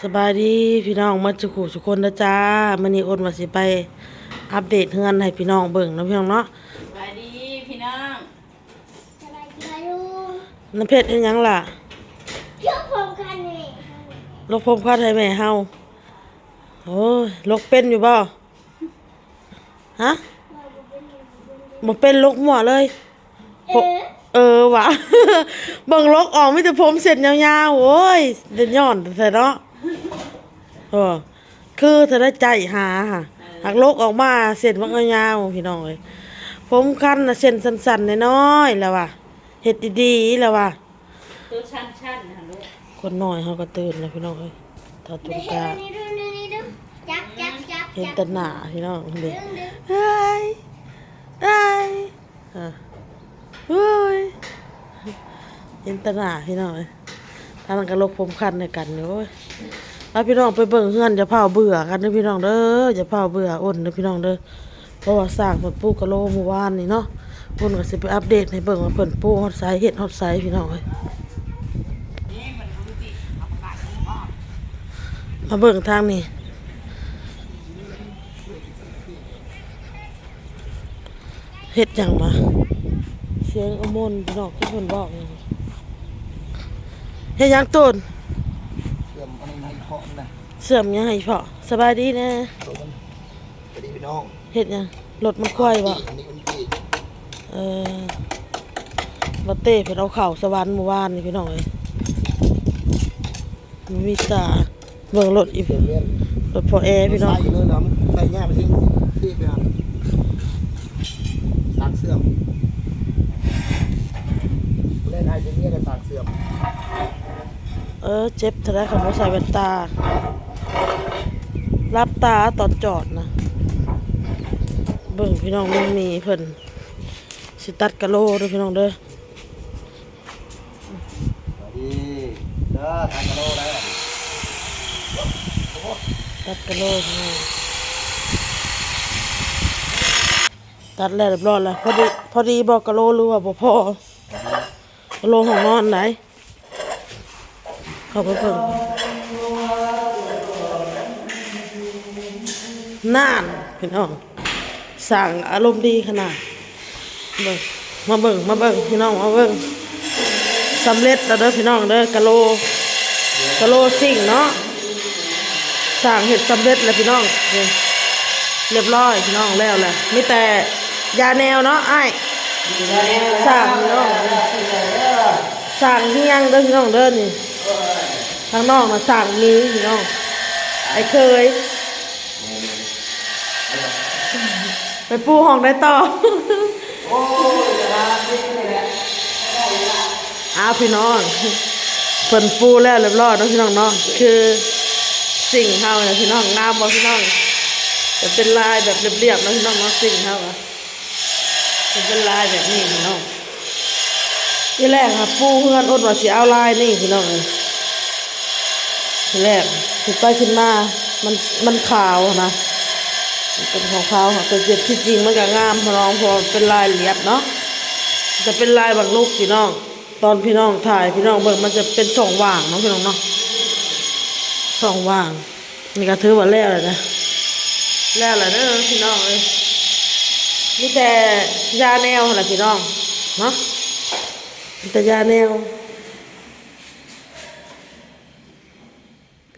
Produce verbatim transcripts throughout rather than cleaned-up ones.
สบายดีพี่น้องหมดสุขุสุคนนะจ้า มื้อนี้อ้นว่าสิไปอัปเดตเฮือนให้พี่น้องเบิ่งเนาะพี่น้องเนาะ สบายดีพี่น้อง สบายดีลุง น้ำเพชรเฮ็ดหยังล่ะ ยกผมคันนี่ ลกผมคันให้แม่เฮา โอ้ย ลกเป็นอยู่บ่ ฮะ บ่เป็น ลกมั่วเลย เออ เออว่ะ เบิ่งลกออกมีแต่ผมเส้นยาวๆ โอ้ย เด่นย้อนแต่เนาะ เออ คือถ้าได้ใจหาหะ หักลกออกมาเส้นมันก็ยาวพี่น้องเอ้ย ผมคันน่ะเส้นสั้นๆ น้อยๆ แล้วว่ะ เฮ็ดดีๆ แล้วว่ะ ตัวสั้นๆ นะลูก คนน้อยเขาก็ตื่นแล้วพี่น้องเอ้ย เฒ่าตุนกา นี่ดู นี่ดู จับ จับ จับ เห็นแต่หน้าพี่น้องเด้ ดึง ดึง เฮ้ย เฮ้ย อ่ะ เฮ้ย เห็นแต่หน้าพี่น้องเอ้ย ทางนั้นก็ลกผมคันด้วยกันอยู่ โอ้ย เอาพี่น้องไปเบิ่งเฮือน อย่าพาเบื่อกันเด้อพี่น้องเด้อ อย่าพาเบื่ออ้นเด้อพี่น้องเด้อ เพราะว่าสร้างเพิ่นปูกะโหลเมื่อวานนี่เนาะ อ้นก็สิไปอัปเดตให้เบิ่งว่าเพิ่นปูฮอดไสเฮ็ดฮอดไสพี่น้องเอ้ย มาเบิ่งทางนี้ เฮ็ดหยังวะ เสียงอมนพี่น้อง คือเพิ่นบอกหยัง เฮ็ดหยังตูน เสื่อมอันนี้ให้พ่อนะ เสื่อมหยังให้พ่อ สบายดีแน่ สวัสดีพี่น้อง เฮ็ดหยัง รถมันควายบ่ อันนี้มันปีก เออ บ่เต้เพิ่นเอาเข้าสวรรค์เมื่อวานนี่พี่น้องเอ้ย มันมีตา เบิ่งรถอีก เปลี่ยนเวียน รถพ่อแอพี่น้อง ใส่เลยนะ มันใส่ยากไปสิ ที่ไปหัน สากเสื่อม เล่นไอ้เจเนี่ยก็สากเสื่อม เออ เจ็บเท่าไรเขาบ่ใส่แว่นตา หลับตาตอนจอดนะ เบิ่งพี่น้อง ลุงมีเพิ่น สิตัดกะโหลเด้อพี่น้องเด้อ สวัสดีเด้อ ทางกะโหลได้ ตัดกะโหลพี่น้อง ตัดแล้วเรียบร้อยแล้ว พอดี พอดีบ่กะโหลหรือว่าบ่พอ กะโหลห้องนอนไหน เข้าไปเบิ่ง นั่น พี่น้อง สร้างอารมณ์ดีขนาด เบิ่ง มาเบิ่ง มาเบิ่ง พี่น้อง มาเบิ่ง สำเร็จแล้วเด้อพี่น้องเด้อ กะโหล กะโหลซิ่งเนาะ สร้างเฮ็ดสำเร็จแล้วพี่น้อง นี่ เรียบร้อยพี่น้อง แล้วแหละ มีแต่ยาแนวเนาะอ้าย สร้างพี่น้อง สร้างเฮียงเด้อพี่น้องเด้อนี่ ทางนอกน่ะสร้างมีพี่น้อง ไอ้เคย ไปปูห้องได้ต่อ อ้าวพี่น้อง เพิ่นปูแล้วเรียบร้อยเนาะพี่น้องเนาะ คือซิ่งเฮาเนี่ยพี่น้อง งามบ่พี่น้อง จะเป็นลายแบบเรียบๆเนาะพี่น้องเนาะ ซิ่งเฮาอะ มันเป็นลายแบบนี้พี่น้อง ทีแรกค่ะ ปูเฮือนอ้นว่าสิเอาลายนี่พี่น้องเอ้ย ทีแรกขึ้นไปขึ้นมา มัน มันขาวนะ มันเป็นขาวๆค่ะ แต่ที่จริงมันก็งามพี่น้อง เพราะมันเป็นลายเรียบเนาะ จะเป็นลายบางลูกพี่น้อง ตอนพี่น้องถ่ายพี่น้องเบิ่ง มันจะเป็นช่องว่างเนาะพี่น้องเนาะ ช่องว่าง นี่ก็ถือว่าแล้วแล้วนะ แล้วแล้วเด้อพี่น้องเอ้ย มีแต่ยาแนวหั่นล่ะพี่น้องเนาะ มีแต่ยาแนว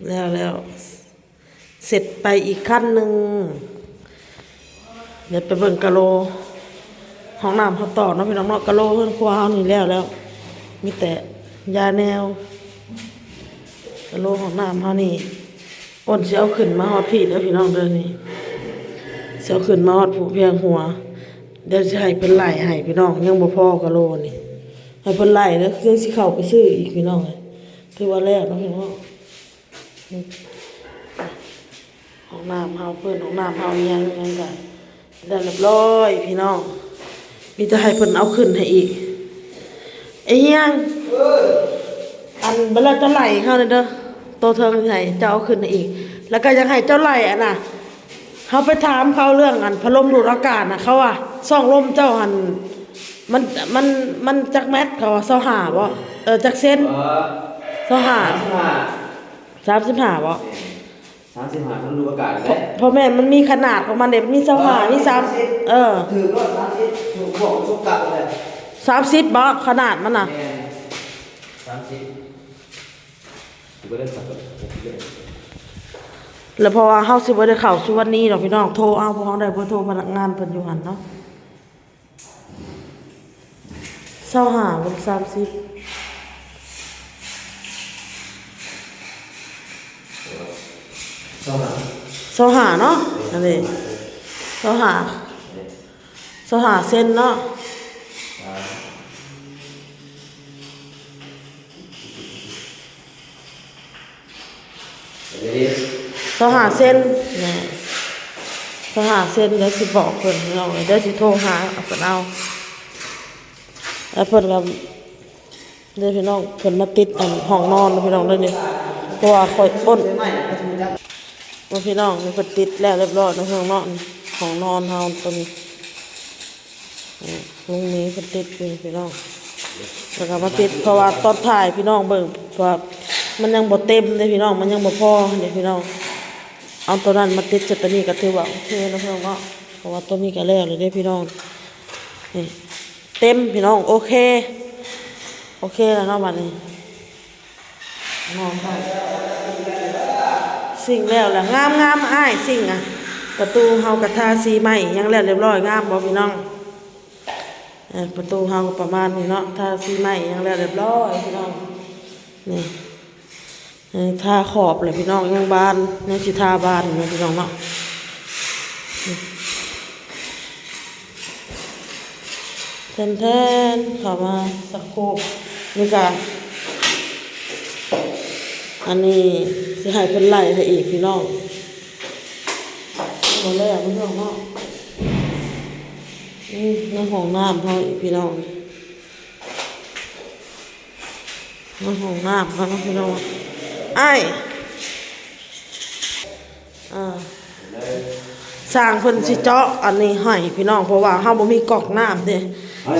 แล้วแล้ว เสร็จไปอีกขั้นหนึ่ง เดี๋ยวไปเบิ่งกะโหลห้องน้ำเฮาต่อเนาะพี่น้องเนาะ กะโหลเฮือนครัวเฮานี่แล้วแล้ว มีแต่ยาแนว กะโหลห้องน้ำเฮานี่ อ้นสิเอาขึ้นมาฮอดพี้เด้อพี่น้องเด้อนี่ สิเอาขึ้นมาฮอดผู้เพียงหัว เดี๋ยวสิให้เพิ่นไล่ให้พี่น้อง ยังบ่พอกะโหลนี่ ให้เพิ่นไล่แล้วยังสิเข้าไปซื้ออีกพี่น้องเอ้ย ถือว่าแล้วเนาะพี่น้อง ห้องน้ำเฮา เพิ่นห้องน้ำเฮาอิหยังอิหยังก็ได้เรียบร้อยพี่น้อง มีแต่ให้เพิ่นเอาขึ้นให้อีก ไอ้เฮียง อันเวลาเจ้าไล่เฮาเนี่ยเด้อ โตเทิงให้เจ้าเอาขึ้นให้อีก แล้วก็ยังให้เจ้าไล่อันน่ะ เฮาไปถามเขาเรื่องอันพัดลมดูดอากาศน่ะ เขาว่าช่องลมเจ้าหั่น มัน มัน มันจักแมตต์ เขาว่าซาวห้าบ่ เออ จักเซน เออ ซาวห้า ซาวห้า สามสิบห้าบ่ สามสิบห้า ฤดูอากาศแหละ เพราะแม่นมันมีขนาดของมันเด้ มีซาวห้า มีสาม เออ ถือว่าสามสิบ ถือบอกว่าสุกกะเลย สามสิบบ่ ขนาดมันน่ะ แม่น สามสิบ ถือว่าได้สัก แล้วเพราะว่าเฮาสิบ่ได้เข้าสุวรรณีดอกพี่น้อง โทรเอา เพราะเฮาได้เบอร์โทรพนักงานเพิ่นอยู่หั่นเนาะ ซาวห้า บ่ สามสิบ ซาวห้า ซาวห้า เนาะ อันนี้ ซาวห้า ซาวห้า เซนเนาะ ซาวห้า เซน นี่ ซาวห้า เซน เดี๋ยวสิบอกเพิ่นพี่น้อง เดี๋ยวสิโทรหาเพิ่นเอา แล้วเพิ่นก็ เด้อพี่น้อง เพิ่นมาติดอันห้องนอนเด้อพี่น้องเด้อนี่ เพราะว่าข่อยอ้น ว่าพี่น้อง นี่เพิ่นติดแล้วเรียบร้อยเนาะ ห้องนอน ห้องนอนเฮาตัวนี้ อืม ลุงนี้เพิ่นติดนี่พี่น้อง แล้วก็มาติด เพราะว่าตอนถ่ายพี่น้องเบิ่ง เพราะว่ามันยังบ่เต็มเด้อพี่น้อง มันยังบ่พอเด้อพี่น้อง เอาตัวนั้นมาติดใส่ตัวนี้ก็ถือว่าโอเคเนาะพี่น้องเนาะ เพราะว่าตัวนี้ก็แล้วเลยเด้อพี่น้อง นี่ เต็มพี่น้อง โอเค โอเคแล้วเนาะบัดนี้ นอนได้ ซิงค์แล้วล่ะ งามๆ อ้าย ซิงค์อะ ประตูเฮาก็ทาสีใหม่ ยังแล้วเรียบร้อย งามบ่พี่น้อง เอ่อ ประตูเฮาก็ประมาณนี้เนาะ ทาสีใหม่ ยังแล้วเรียบร้อยพี่น้อง นี่ เอ่อ ทาขอบเลยพี่น้อง ยังบาน ยังสิทาบานอยู่นะพี่น้องเนาะ แทนๆ เข้ามาสักครู่ นี่ก็ อันนี้สิให้เพิ่นไล่ให้อีกพี่น้อง บ่แล้วพี่น้องเนาะ อืม ในห้องน้ำเฮาอีกพี่น้อง ในห้องน้ำเฮาเนาะพี่น้อง อ้าย อ่า ช่างเพิ่นสิเจาะอันนี้ให้พี่น้อง เพราะว่าเฮาบ่มีก๊อกน้ำเด้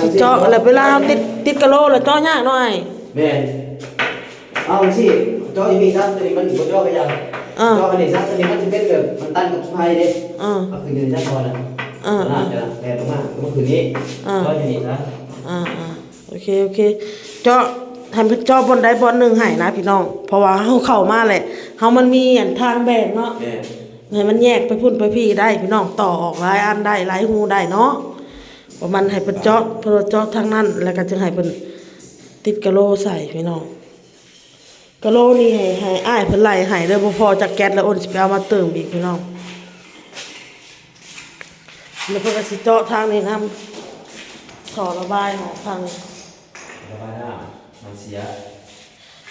สิเจาะแล้วเวลาเฮาติด ติดกะโหลกแล้วเจาะยากหน่อย แม่น เอาสิ เจาะอยู่นี่ซะ ตัวนี้มันบ่เจาะก็ยาก อ่า เจาะอันนี้ซะ ตัวนี้มันสิเป็นแบบมันตันกับไฟเด้ อ่า เอาขึ้นอยู่นี่ซะก่อนนะ อ่า น่าจะแปลงออกมา เอามาขึ้นนี่ อ่า เจาะอยู่นี่ซะ อ่า อ่า โอเค โอเค เจาะ ให้มันเจาะบ่อนใดบ่อนหนึ่งให้นะพี่น้อง เพราะว่าเฮาเข้ามาแหละ เฮามันมีอันทางแบ่งเนาะ แม่น ให้มันแยกไปพุ่นไปพี้ได้พี่น้อง ต่อออกหลายอันได้ หลายรูได้เนาะ ประมาณให้เพิ่นเจาะ เพิ่นเจาะทางนั้น แล้วก็จึงให้เพิ่นติดกะโหลกใส่พี่น้อง กะโหลกนี่ให้ ให้อ้ายเพิ่นไล่ให้เด้อ บ่พอจักแก๊สแล้วอ้นสิไปเอามาเติมอีกพี่น้อง แล้วเพิ่นก็สิเจาะทางนี้นำ ท่อระบายออกทาง ระบายน้ำ มันเสีย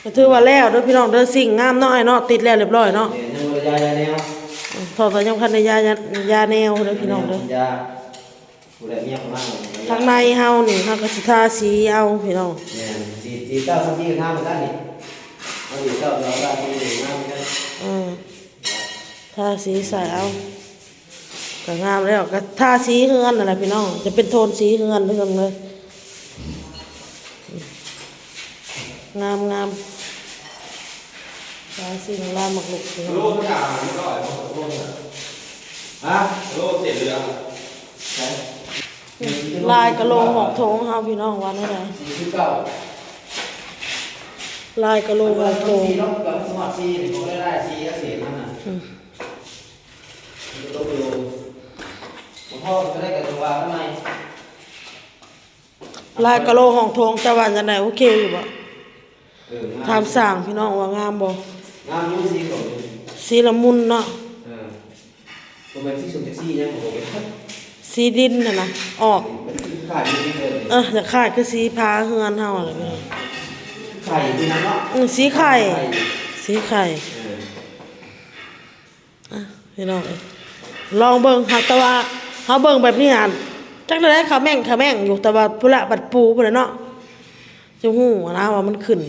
ก็ถือว่าแล้วเด้อพี่น้องเด้อ ซิงค์งามเนาะอ้ายเนาะ ติดแล้วเรียบร้อยเนาะ เนี่ยยังบ่ได้ยายาแนว ท่อก็ยังพันได้ยายา ยาแนวเด้อพี่น้องเด้อ ยา ผู้ใดเมียประมาณนั้น ทางในเฮานี่เฮาก็สิทาสีเอาพี่น้อง แม่น ดี ดีเจ้าทำที่งามเหมือนกันนี่ เอาดีเจ้าเราได้ที่งามเหมือนกัน อืม ทาสีใส่เอา ก็งามแล้ว ก็ทาสีเฮือนนั่นแหละพี่น้อง จะเป็นโทนสีเฮือนเฮือนเลย งามงาม ทาสีลาหมากรุกพี่น้อง โลเท่าไหร่ ไม่ร้อย โลเท่าไหร่ ฮะ โลเจ็ดเหลือ ลายกะโหลกหอกโถงเฮาพี่น้องว่าแนวใด สี่สิบเก้า ลายกะโหลกหอกโถง สี่รอบกับสมัครสี่เนี่ย ผมก็ได้สี่ก็สี่นั่นน่ะ อืม มันก็ตกอยู่ หลวงพ่อก็ได้กับจังหวะข้างใน ลายกะโหลกหอกโถงเจ้าว่าจังใด โอเคอยู่บ่ เออ งาม ถามช่างพี่น้องว่างามบ่ งามอยู่ สีของ สีละมุนเนาะ เออ บ่แม่นสีส้มจักสีหยังของผม สีดินน่ะนะ ออก มันคือขายอยู่ที่เดิม เออ จะขายคือสีผ้าเฮือนเฮาอะไรพี่น้อง ไข่ที่นั่นเนาะ อืม สีไข่ ไข่ สีไข่ เออ อ่ะ พี่น้องเอ้ย ลองเบิ่งค่ะ แต่ว่าเฮาเบิ่งแบบนี้หั่น จักได้ขะแม่งขะแม่งอยู่ แต่ว่าพุ้นละบัดปูพุ้นละเนาะ จะฮู้นะว่ามันขึ้น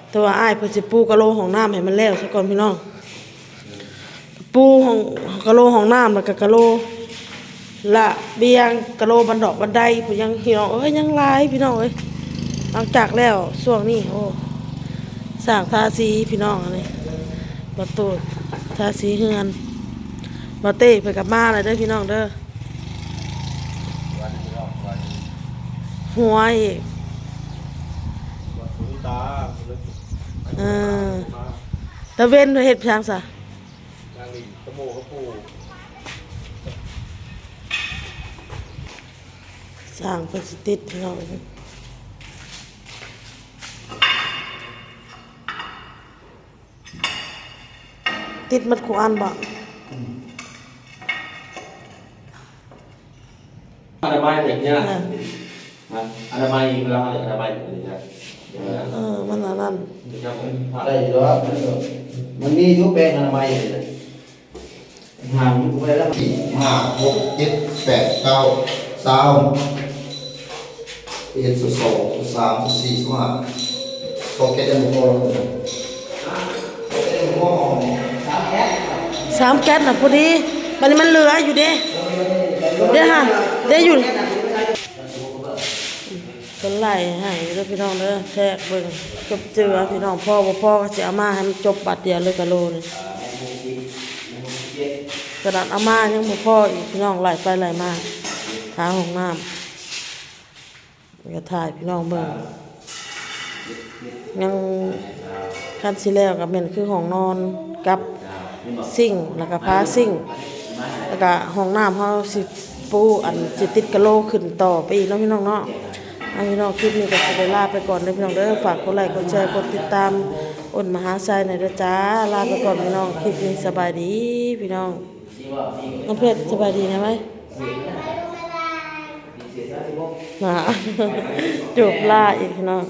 แต่ว่าอ้ายเพิ่นสิปูกะโหลห้องน้ำให้มันแล้วซะก่อนพี่น้อง ปูห้อง กะโหลห้องน้ำแล้วก็กะโหลระเบียง กะโหลบันดอกบันไดพุ้นยังพี่น้องเอ้ย ยังหลายพี่น้องเอ้ย หลังจากแล้วช่วงนี้ โอ้ สร้างทาสีพี่น้องอันนี้ บ่าวตูดทาสีเฮือน บ่าวเต้เพิ่นกลับมาแล้วเด้อพี่น้องเด้อ หัวอีก เออ ตะเวนเฮ็ดหยังซะ สร้างเพิ่นสิติดพี่น้อง ติดหมดคู่อันบ่ อนามัยแบบเนี้ย อ่ะ นะอนามัยเวลาเราจะอนามัยแบบนี้นะ เออ มันอันนั้น ได้อยู่แล้วมันมีอยู่แปรงอนามัยเลยนะ ห้าหกเจ็ดแปดเก้าสามเอ็ดสองสามสี่ห้าหกเจ็ดยังพอ สามแก๊สน่ะพอดี บัดนี้มันเหลืออยู่เด้ เด้ฮะ เด้อยู่ เพิ่นไล่ให้เด้อพี่น้องเด้อ แทรกเบิ่ง จบเจือพี่น้อง พอบ่พอก็สิเอามาให้มันจบบาทเดียวเลยกะโลนี่ ขนาดเอามายังบ่พออีกพี่น้อง ไล่ไปไล่มา หาห้องน้ำ ก็ถ่ายพี่น้องเบิ่ง ยังคันสิแล้วก็แม่นคือห้องนอนกับซิงค์ แล้วก็ฝาซิงค์ แล้วก็ห้องน้ำเฮาสิปูอันสิติดกะโลขึ้นต่อไปอีกเนาะพี่น้องเนาะ อ่ะพี่น้อง คลิปนี้ก็สิได้ลาไปก่อนเด้อพี่น้องเด้อ ฝากกดไลค์ กดแชร์ กดติดตามอ้นมหาชัยหน่อยเด้อจ้า ลาไปก่อนพี่น้อง คลิปนี้สบายดีพี่น้อง น้องเพชรสบายดีนะไหม มา จบลาอีกพี่น้อง